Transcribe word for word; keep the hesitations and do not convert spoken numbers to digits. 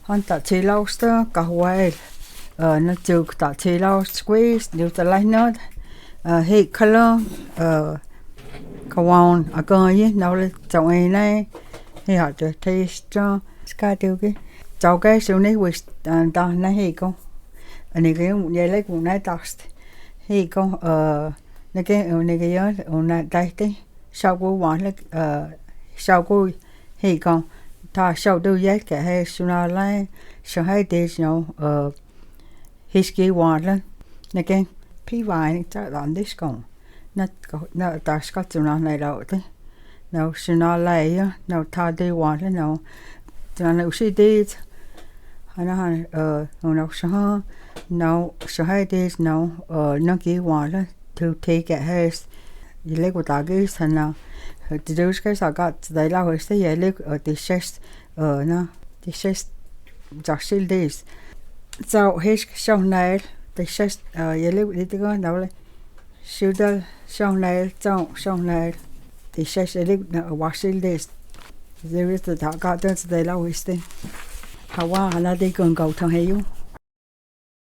An ta chilausta kahuel. Ơ, na chuk ta chilaus squeeze, niu ta lai not. Ơ, hik khalong, ơ, kawan akan yi, nau le chau e nai. Hi ha te taste chong. Ska tiu ki. Chau ke su ni wis, ơ, ta na hik ko. Ani ke ye le ku nai taste. Hik ko, ơ, na ke, ơ, ni ke ye, ơ, na taste. Sau ku wan le, ơ, sau ku hik ko. Ta sau tu ye ke he su na lai, su he ti no, ơ, Hiski wan le, na ke, pi wan cha dan dis kong. Na, na ta ska chuna nai lau te. Nau suna lai ya, nau ta di wan le nau. Chuna nau si di. Hana han, ơ, nau sa ha, nau sa hai di nau, ơ, na ki wan le, tu te ke hes. Ye le ku ta ki sa na. Ti dus ke sa ka, dai lau hes te ye le, ơ, ti ses, ơ, na, ti ses, cha sil dis. Chau hes sau nai, ti ses, ơ, ye le, di ti ko, nau le. Siu dal sau nai, chau sau nai. Ti ses ye le, na, wa sil dis. Ye le ta ka, ta dai lau hes te. Hawa, hana di kon kau thang he yu.